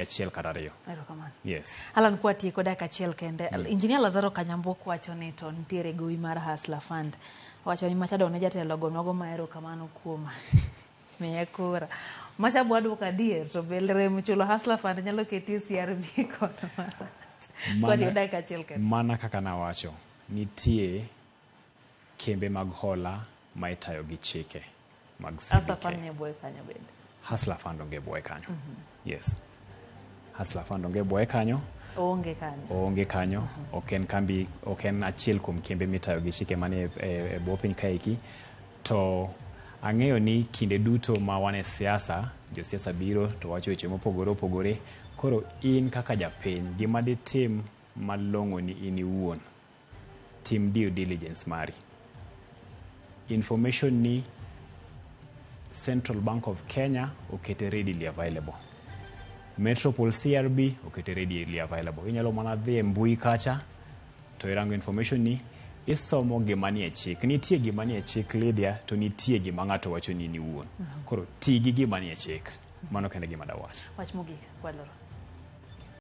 Achiel kata ariyo. Erokamano. Yes. Alan, kwatieko dakika achiel kende. Engineer Lazaro Kanyambuok wacho ni to nitiere gowi mar Hustler Fund. Wacho ni macha done jatelo gonogo ma erokamano kuom miye kura. Macha bwa duoko adier to be rem chulo Hustler Fund nyalo keti e CRB kono marach. Kwatieko dakika achiel kende. Mana kaka nawacho, nitie kembe mag hola ma itayo gi chike mag Hustler CBK. Fund nie bwoye kanyo bende. Hustler Fund onge e bwoye kanyo. Yes. Hustler Fund onge e bwoye kanyo. Oonge kanyo. Oonge kanyo. Ok en kambi, ok en achiel kuom kembe mitayo gi chike manie e bwo piny kaeki. To ang'eyo ni kinde duto ma wan e siasa, josiasa biro to wacho weche mopogore opogore. Koro in kaka japiny, gima ditim malong'o ni in iwuon, tim due diligence mari. Information ni Central Bank of Kenya okete readily available. Metropol CRB okete readily available. Inyalo mana dhi e mbui kacha to irango information ni, isomo gima nie chik. Nitie gima nie chik, Lydia, to nitie gima ng'ato wacho ni in iwuon. Koro ti gi gima nie chik. Mano kende gima dawacho. Wach mogik kwaloro.